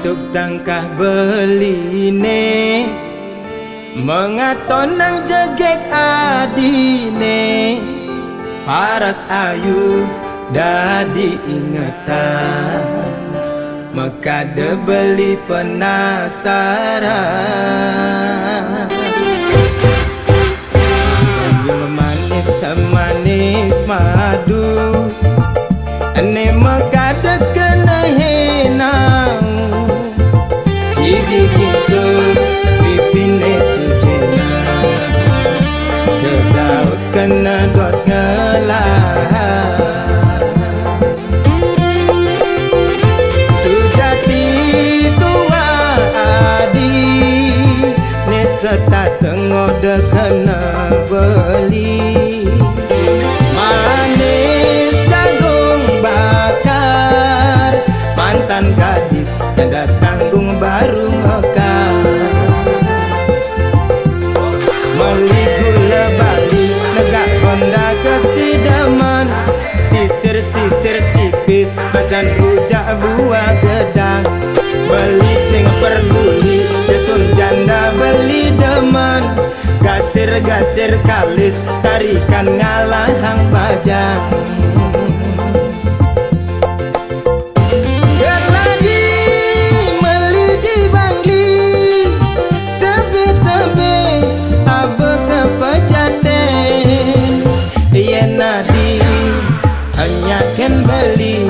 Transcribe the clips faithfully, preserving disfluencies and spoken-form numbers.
Tuk tangkah beliné, mengato nang jegég adiné, paras ayu dadi ingetan, mekada beli penasaran. Ganyong manis semanis madu, ene mekada kena henau. Gigi gingsul, pipine sujena, kedaut kena dot ngelah. Sujati tua adi, ne setateng ode kena beli. Manis jagung bakar, mantan gadis janda tanggung baru mekar. Meli gula bali, negak honda kesidemen, sisir-sisir tipis, pasan rujak buah gedang. Beli sing perguli, jasun janda beli demen, gasir-gasir kalis, tarikan ngalahang bajang. Geladi meli di Bangli, tebe-tebe aba ke pejaten. Yen adi enyaken beli,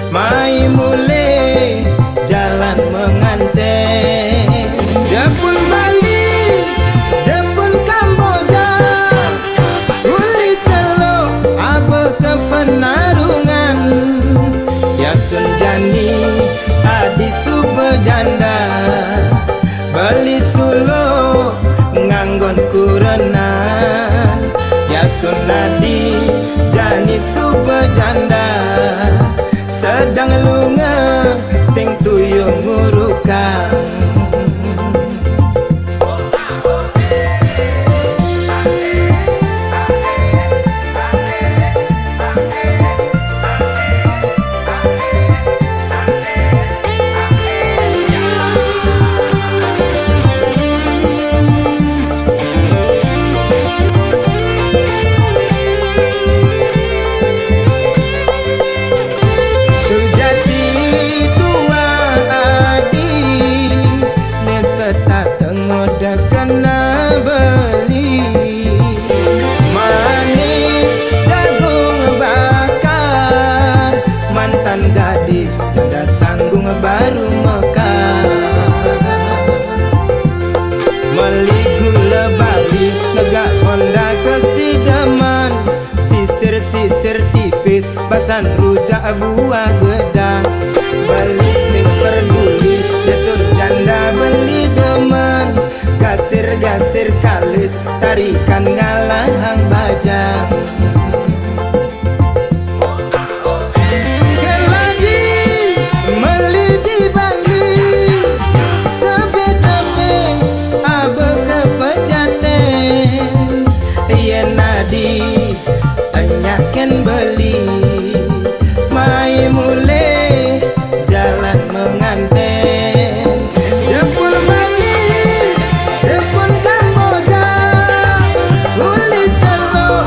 mai mule jalan menganten. Jepun Bali, jepun Kamboja, uli celuk aba ke penarungan. Yasun jani adi suba janda, beli suluk nganggon kurenan. Yasun adi jani suba janda, sedeng lunga sing tuyu ngurukang. Sujati tua adi, ne setateng ode kena beli. Manis jagung bakar, mantan gadis janda tanggung baru mekar. Meli gula bali, negak honda kesidemen, sisir-sisir tipis, pasan rujak buah gedang. Beli sing peduli, destur janda beli demen, gasir-gasir kalis, tarikan ngalahang bajang. Geladi meli di Bangli, tebe-tebe aba ke pejaten. Yen adi enyaken beli, mai mule jalan menganten. Jepun Bali, jepun Kamboja, uli celuk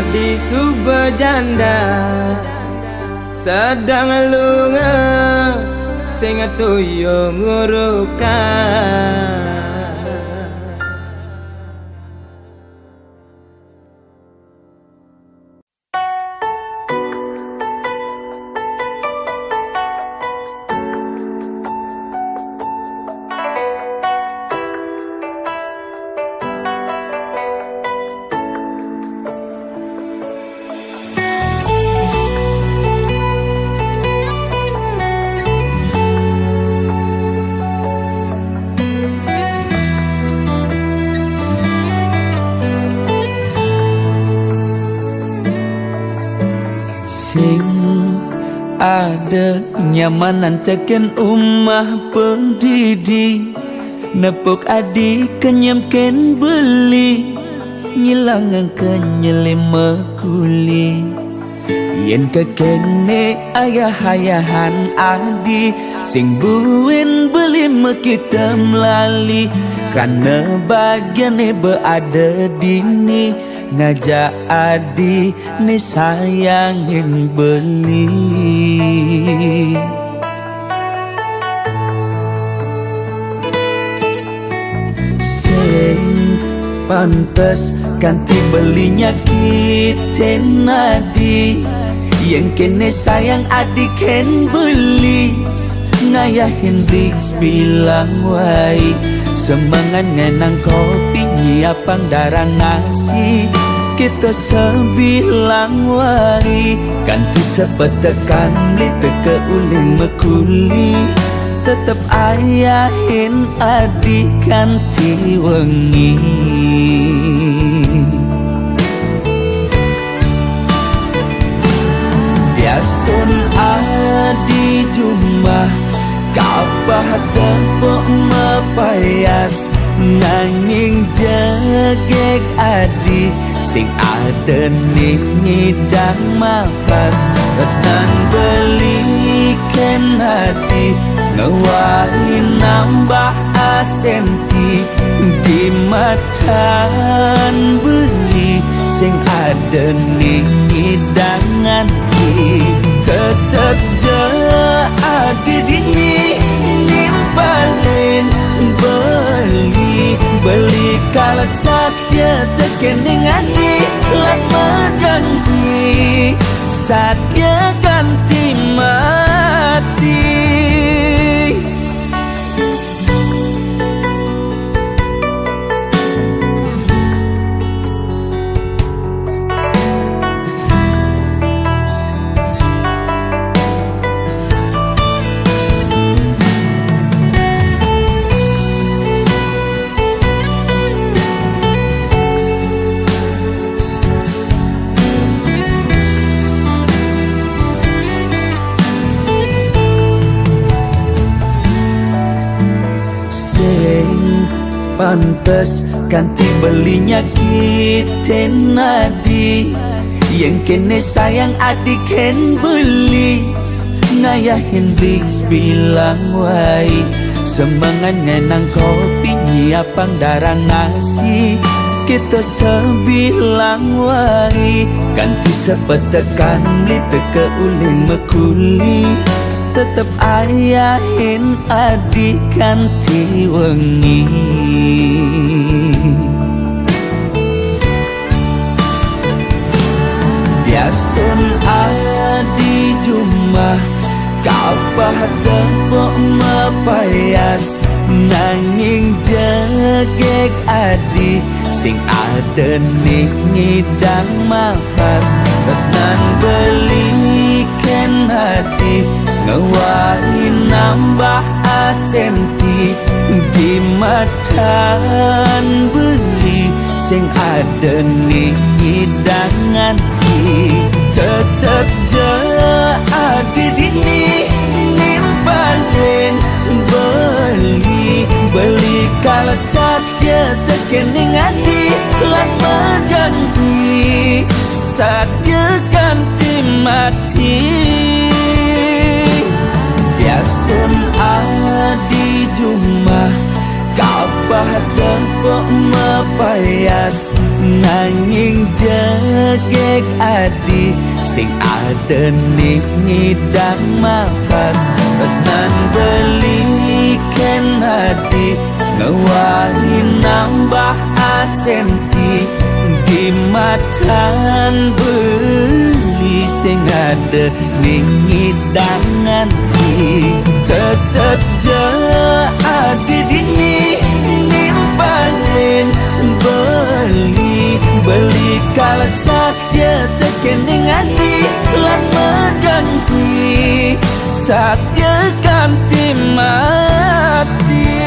Di suba janda sedang lunga sing tuyu nguruka. Sing ada nyamanan teken umah pedidi, nepuk adi kenyem ken beli, ngilangang kenyelima kuli. Yen kekene ayah-ayahan adi, sing buin beli mekita melali, krana bagiane beada dini, ngajak adi ni sayangin beli. Sing pantes kanti beli nyakitin adi, yen kene sayang adi ken beli, ngayahin ris bilang wai. Semangan ngenang kopi nyiapang darang nasi, kita sebilang wai. Kanti sepetekan beli teka uling mekuli, tetep ayahin adi kanti wengi. Diastun adi jumah, kabah tepuk mepayas, nanging jegeg adi sing ada ning ngidang mapas. Tresnan beli ken adi, ngewai nambah asenti di matan beli sing ada ning ngidang ati. Tetep je adi dini nimpalin beli, beli kala satya tekening adi lan bejanji satya kanti mati. Sing pantes kanti beli nyakitin adi, yen kene sayang adi ken beli, ngayahin ris bilang wai. Semangan ngenang kopi nyiapang darang nasi, kita sebilang wai. Kanti sepetekan beli teka uling mekuli, tetep ayahin adi kanti wengi. Diastun adi jumah, kabah tepuk mepayas, nanging jegeg adi sing ada ning ngidang mapas. Tresnan beli ken adi, ngewai nambah asenti di matan beli sing ada ning ngidang ati. Tetep je adi dini nimpalin beli, beli kala satya tekening adi lan bejanji satya kanti mati. Diastun adi jumah, kabah Pah tepuk mepayas nanging jegeg adi, sing ada ning ngidang makas. Tresnan beli ken adi, ngewahi nambah asenti di matan beli, sing ada ning ngidang nganti. Tetep ja adi dini nimpanin beli, beli kala satya teken ning adi lan majanji satya kanti mati.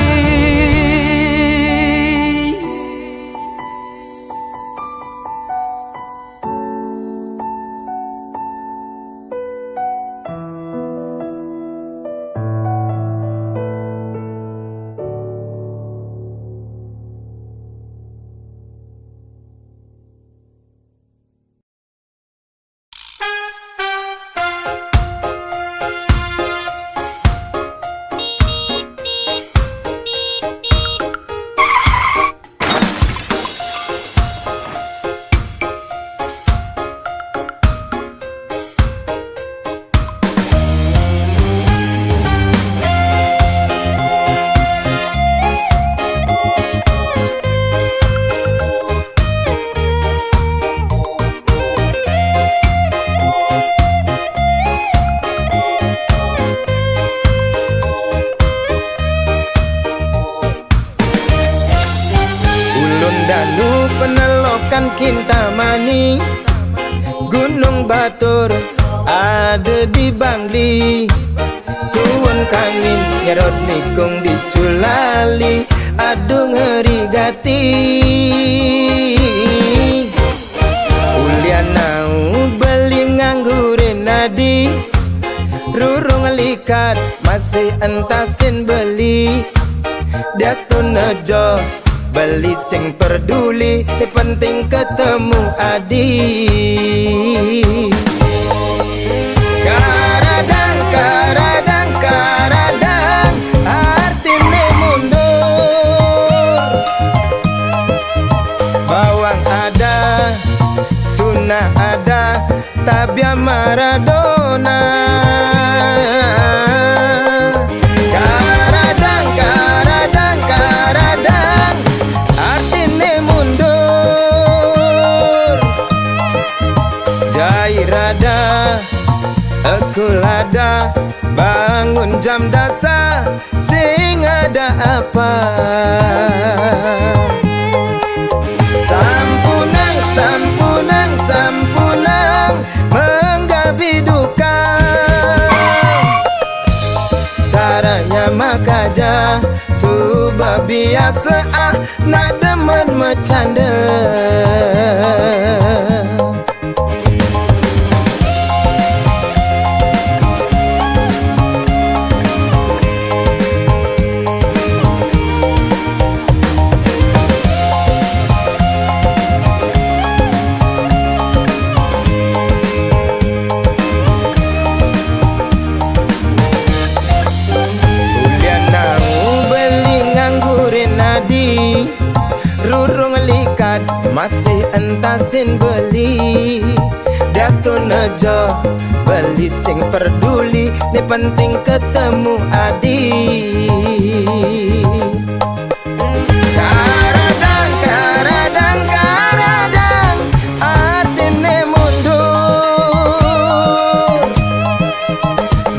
Ulun Danu Penelokan Kintamani, Gunung Batur ada di Bangli, Tuun Kangin nyerot nikung di Culali, aduh ngeri gati. Ulian nau beli nganggurin adi, rurung likat masih entasin beli. Diastun nejo beli sing peduli, yang penting ketemu adi. Karadang, karadang, karadang, artine mundur. Bawang ada, sunah ada, tabia Maradona. Karadang, karadang, karadang, artine mundur. Jai rada, aku lada, bangun jam dasa, sing ada apa? Sampunang, sampunang, sampunang, menggabi duka. Caranya makaja, suba biasa ah, nak demen mecanda. Ulian nau beli nganggurin adi, rurung likat masih entasin beli. Diastun nejo beli sing peduli, ni penting ketemu adi. Karadang, karadang, karadang, artine mundur.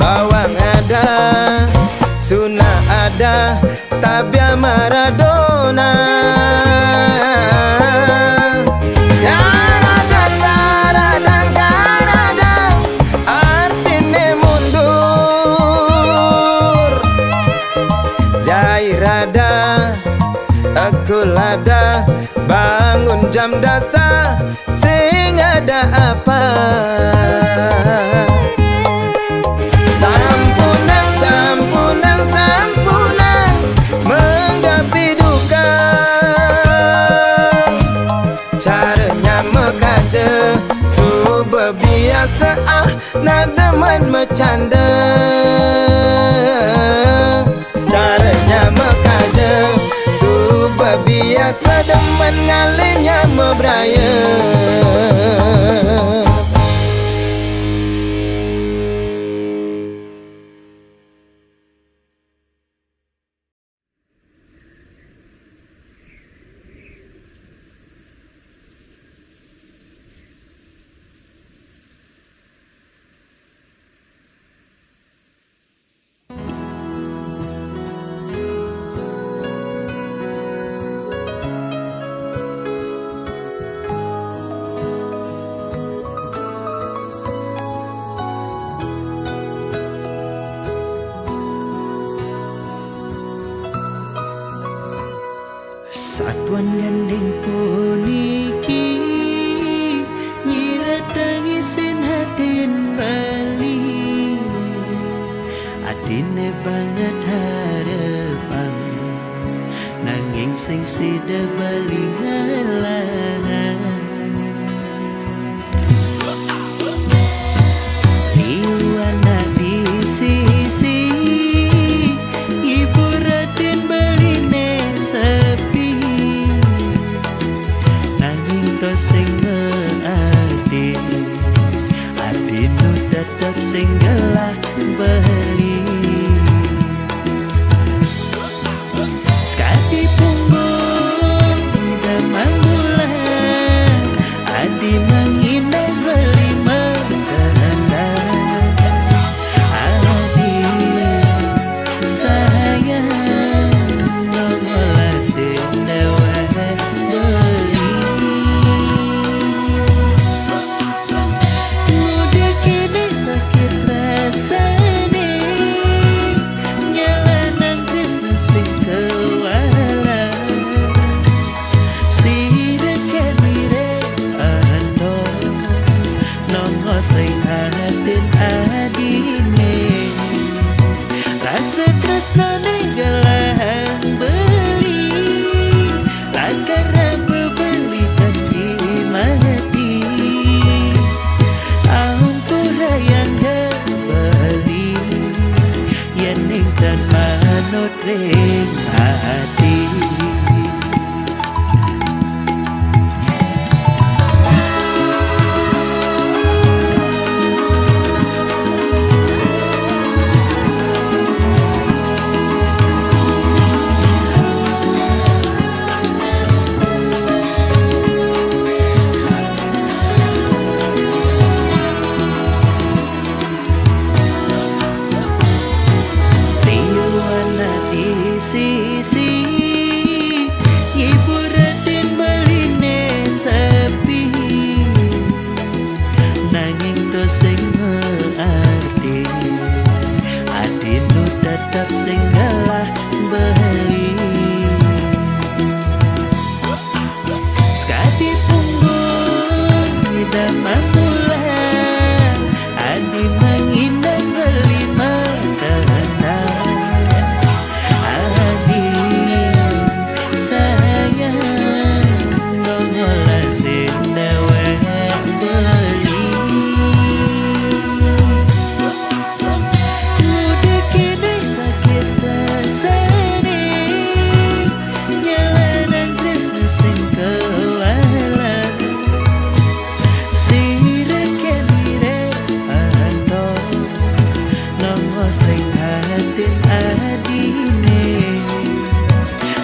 Bawang ada, sunah ada, tabia Maradona. Karadang, karadang, karadang, artine mundur. Jai rada, aku lada, bangun jam dasa, sing ada apa? Sampunang, sampunang, sampunang, menggapi duka. Caranya mekaja, suba biasa ah, nak demen mecanda. Caranya mekaja, suba Sademen ngalih nyama braya. Satuan gending puniki nyiratang isin atin Bali. Atine banget harepang, nanging sing sida Bali ngalah. Liwana di sisi ibu ratin Baline sepi, nanging to sing ati, atinu tetep sing gelah Bali. Sekati punggung ida manggulan, adi manginang beli mengkehendak. Adi sayang nongolas dewa beli. Muda kini sakit rasane, nyalanang tresna sing kewala. Sira kemire anto, nongos ring atin adine. Rasa tresnane gelahang beli, lakar bebeli kanti mati. Ampura yang beli, yen ning tan manut ring ati. Liwana di sisi ibu ratin Baline sepi, nanging to sing ati, atinu tetep sing gelah Bali. Sekati punggung ida manggulan, adi manginang beli mengkehendak. Adi sayang nongolas dewek beli. Muda kini sakit rasane, nyalanang tresna sing kewala. Sira kemire anto, nongos ring atin adine.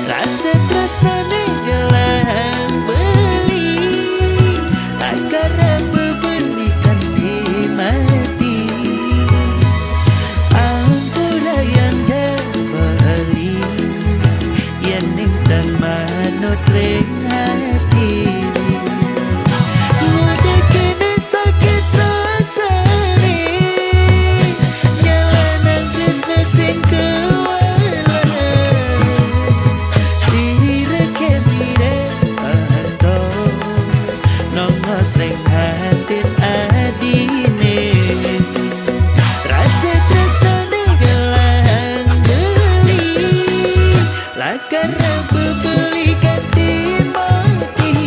Rasa tresnane gelahang beli, lakar bebeli kanti mati. Ampura yang beli, yen ning tan manut ring ati. Muda kini sakit rasane, nyalanang tresna sing kewala. Sira kemire anto, nongos ring atin adine. Rasa tresnane gelahang beli, lakar bebeli kanti mati.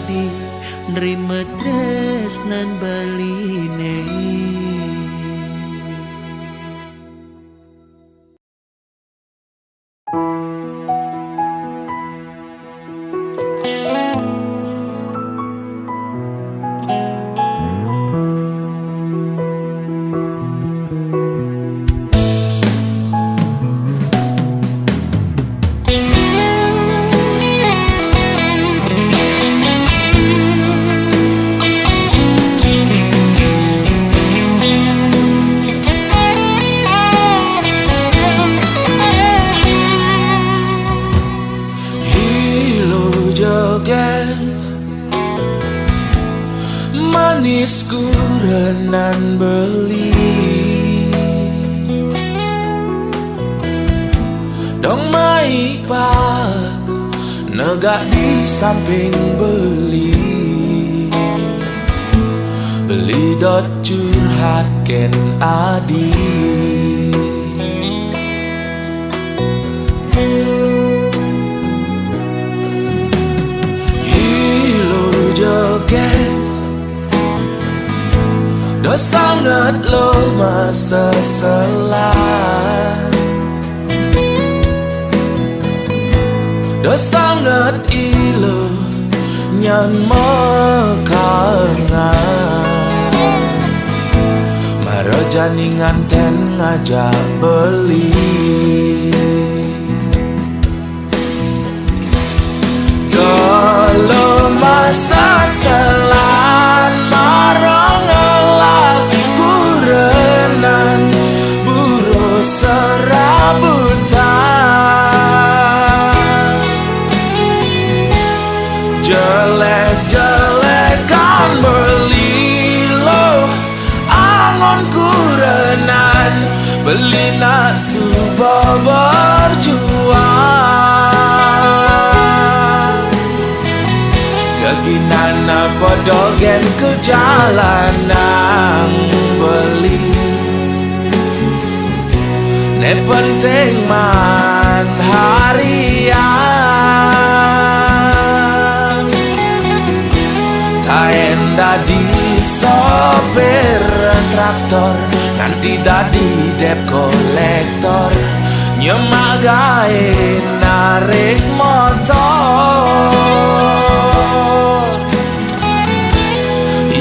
Nrimo tresnan beline. Hilo joget manis kurenan beli. Dong maipa negak di samping beli. Beli dot curhat ken adi. Hilo joget, do sangat lo masasala. Do sangat ilo nyan makangan. Maraja ni nganten ngajak beli. Dolo masasala marong ngelak kurenan buro serabutan. Jelek-jelekan beli lo angon kurenan, beli nak suba berjuang. Geginan apa dogen ke jalan nang beli. Ne penting man harian. Taen dadi sopir traktor, nganti dadi dep kolektor, nyemak gae narik motor.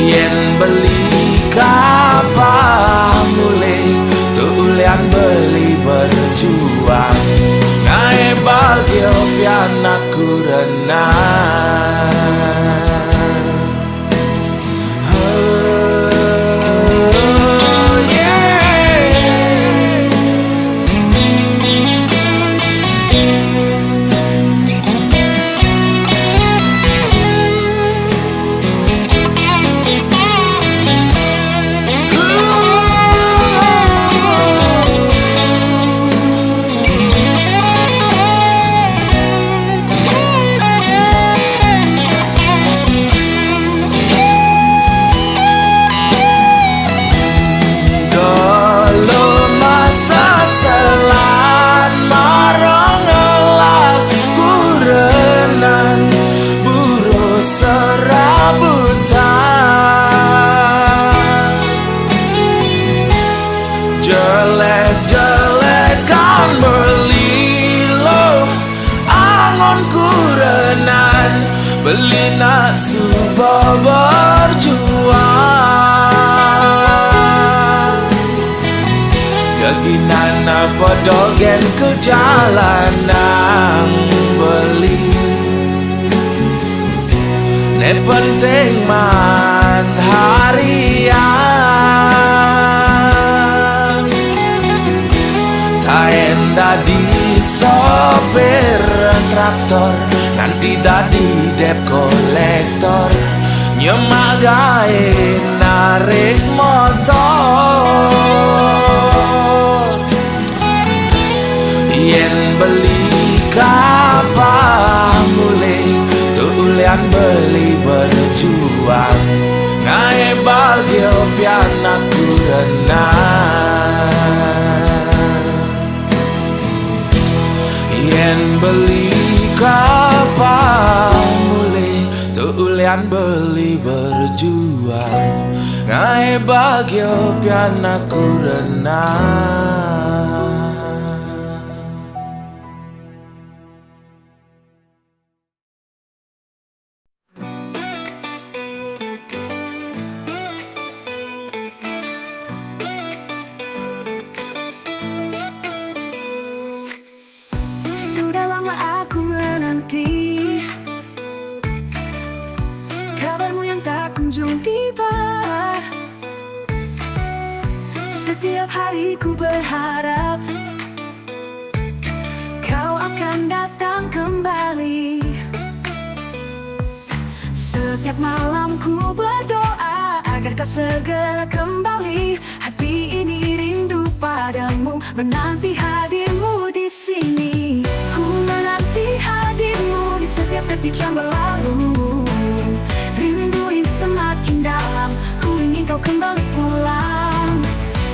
Yen beli kapah mulih, tu ulian beli berjuang. Ngae bagio pianak kurenan. Oh, yeah. Dolo masasala marong ngelak kurenan buro serabutan. Jelek-jelekan beli lo angon kurenan, beli nak suba berjuang. Geginan apa dogen ke jalan nang beli. Ne penting man harian. Taen dadi sopir traktor, nganti dadi dep kolektor, nyemak gae narik motor. Yen beli kapah mulih, tu ulian beli berjuang. Ngae bagio pianak kurenan. Yen beli kapah mulih, tu ulian Kan beli berjuang, ngai bagyo pian aku renang. Sudah lama aku menanti kabarmu yang tak kunjung tiba. Setiap hari ku berharap kau akan datang kembali. Setiap malam ku berdoa agar kau segera kembali. Hati ini rindu padamu, menanti hadirmu di sini. Ku menanti hadirmu di setiap detik yang berlalu. Rindu ini semakin dalam, ku ingin kau kembali pulang.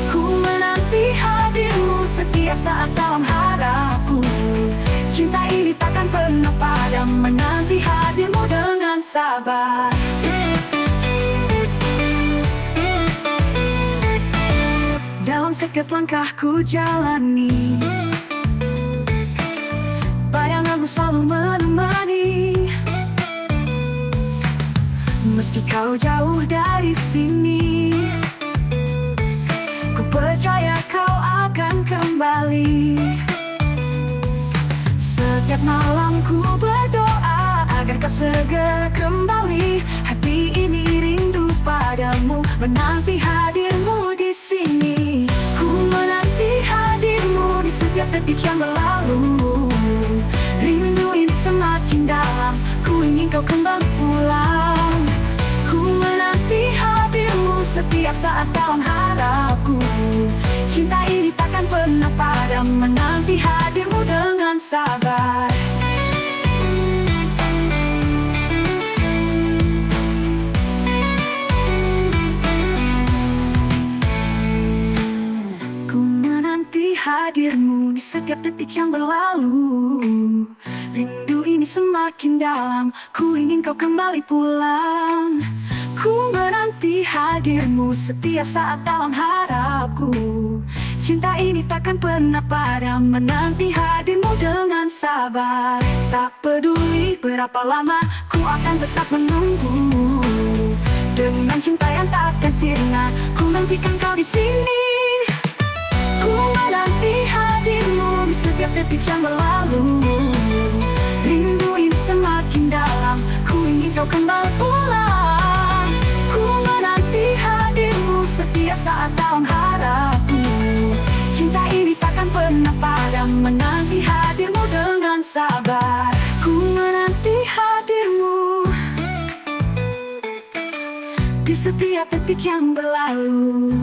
Ku menanti hadirmu setiap saat dalam harapku. Cinta ini takkan pernah padam, menanti hadirmu dengan sabar. Dalam setiap langkah ku jalani, bayanganmu selalu menemani. Meski kau jauh dari sini, ku percaya kau akan kembali. Setiap malam ku berdoa agar kau segera kembali. Hati ini rindu padamu, menanti hadirmu di sini. Ku menanti hadirmu di setiap detik yang berlalu. Rindu ini semakin dalam, ku ingin kau kembali pulang. Ku menanti hadirmu setiap saat dalam harapku. Cinta ini takkan pernah padam, menanti hadirmu dengan sabar. Ku menanti hadirmu di setiap detik yang berlalu. Rindu ini semakin dalam, ku ingin kau kembali pulang. Ku menanti hadirmu setiap saat dalam harapku. Cinta ini takkan pernah padam, menanti hadirmu dengan sabar. Tak peduli berapa lama, ku akan tetap menunggu. Dengan cinta yang takkan sirna, ku nantikan kau di sini. Ku menanti hadirmu di setiap detik yang berlalu. Rindu ini semakin dalam, ku ingin kau kembali pulang. Ku menanti hadirmu setiap saat dalam harapku. Cinta ini takkan pernah padam, menanti hadirmu dengan sabar. Ku menanti hadirmu di setiap detik yang berlalu.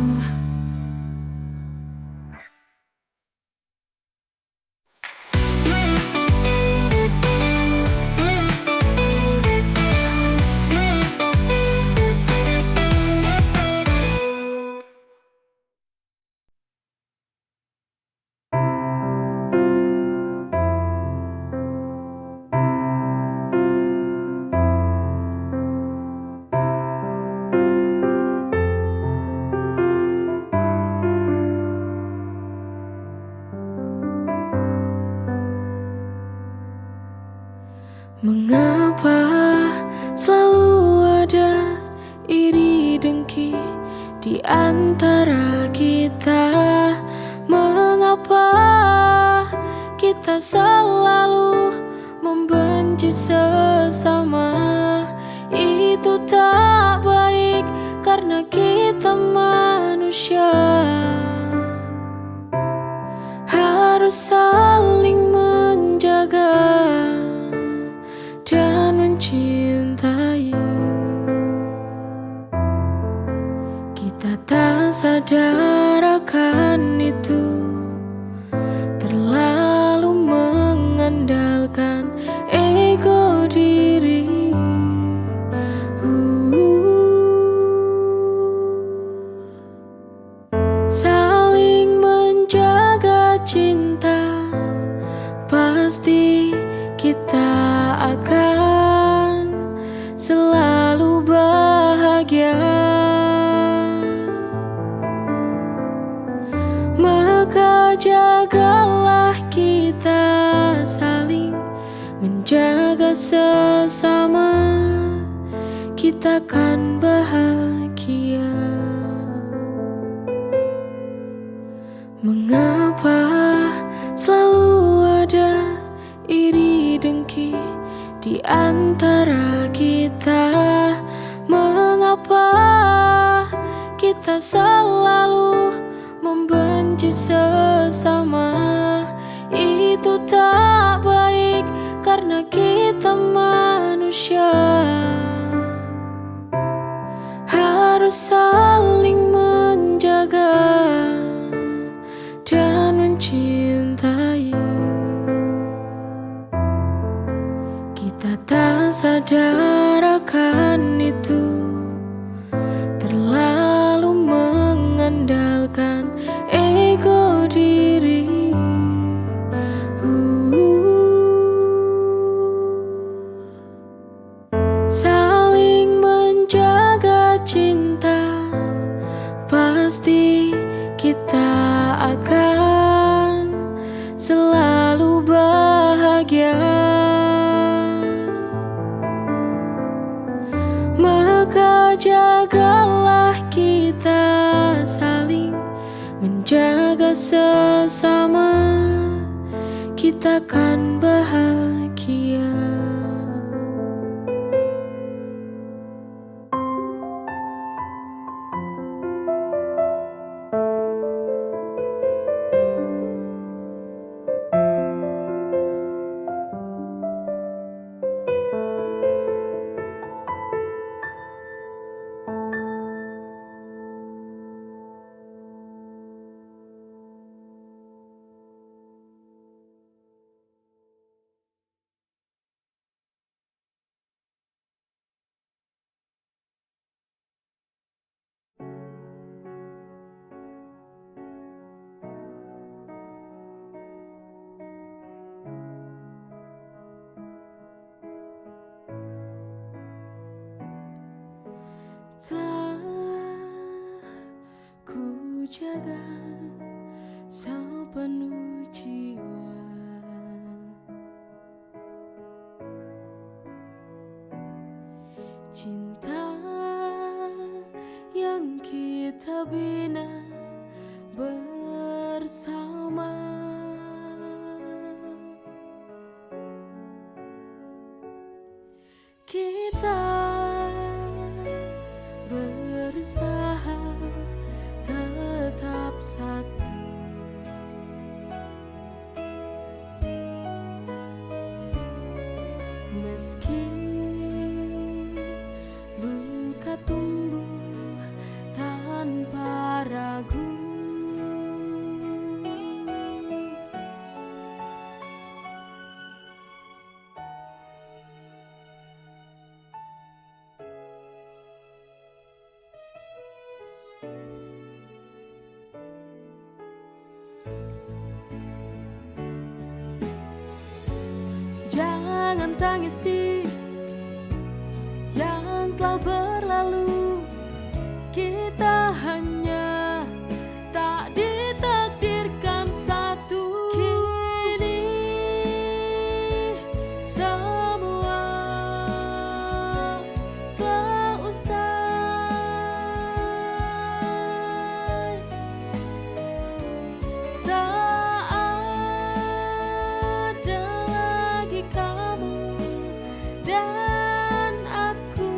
Mengapa selalu ada iri dengki di antara kita? Mengapa kita selalu membenci sesama? Itu tak baik karena kita manusia, harus saling menjaga dan mencintai. Kita tak sadar akan itu, terlalu mengandalkan ego diri. Uh. Saling menjaga cinta, pasti kita akan selalu saling menjaga sesama, kita kan bahagia. Mengapa selalu ada iri dengki di antara kita? Mengapa kita selalu membenci sesama? Itu tak baik karena kita manusia harus saling menjaga dan mencintai. Kita tak sadar akan itu, terlalu mengandalkan ego diri. Uh. Saling menjaga cinta, pasti kita akan selalu bahagia. Maka jagalah kita saling menjaga sesama, kita kan bahagia. Telah ku jaga sepenuh jiwa. Cinta yang kita bina bersama. Kita berusaha tetap satu, meski luka tumbuh tanpa ragu. Jangan tangisi yang telah berlalu. Kita hanya tak ditakdirkan satu. Kini semua telah usai. Tak ada lagi kamu dan aku.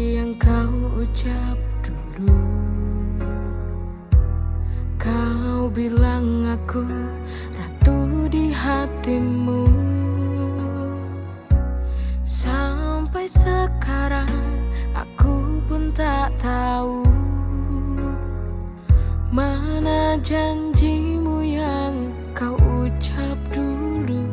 yang kau ucap dulu. Kau bilang aku ratu di hatimu. Sampai sekarang aku pun tak tahu mana janjimu yang kau ucap dulu.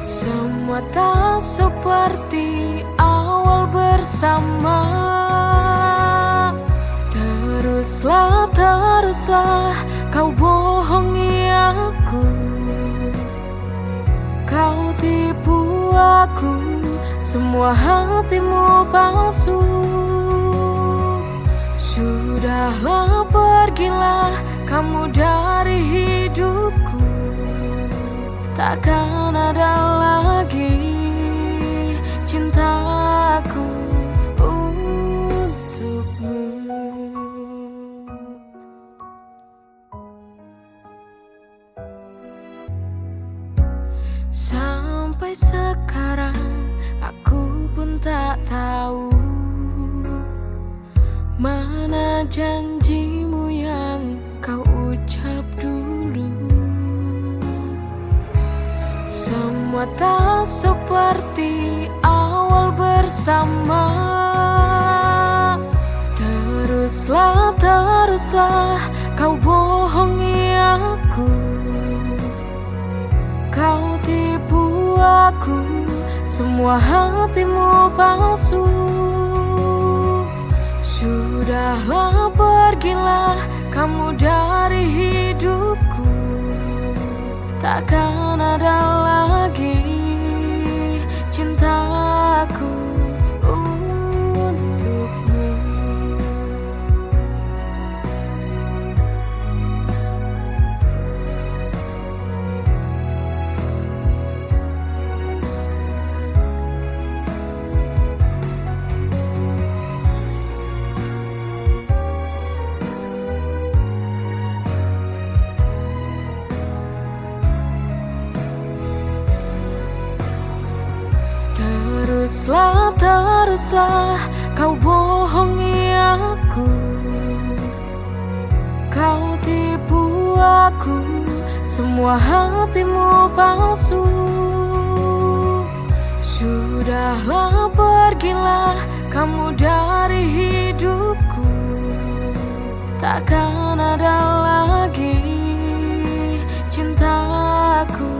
Semua tak seperti awal bersama. Teruslah, teruslah kau bohongi aku. Kau tipu aku, semua hatimu palsu. Sudahlah, pergilah kamu dari hidupku. Takkan ada lagi cintaku untukmu. Sampai sekarang aku pun tak tahu mana janjimu yang kau ucap dulu. Semua tak seperti awal bersama. Teruslah, teruslah kau bohongi aku. Kau tipu aku, semua hatimu palsu. Sudahlah, pergilah kamu dari hidupku. Takkan ada lagi cintaku untukmu. Teruslah, teruslah kau bohongi aku. Kau tipu aku, semua hatimu palsu. Sudahlah, pergilah kamu dari hidupku. Takkan ada lagi cintaku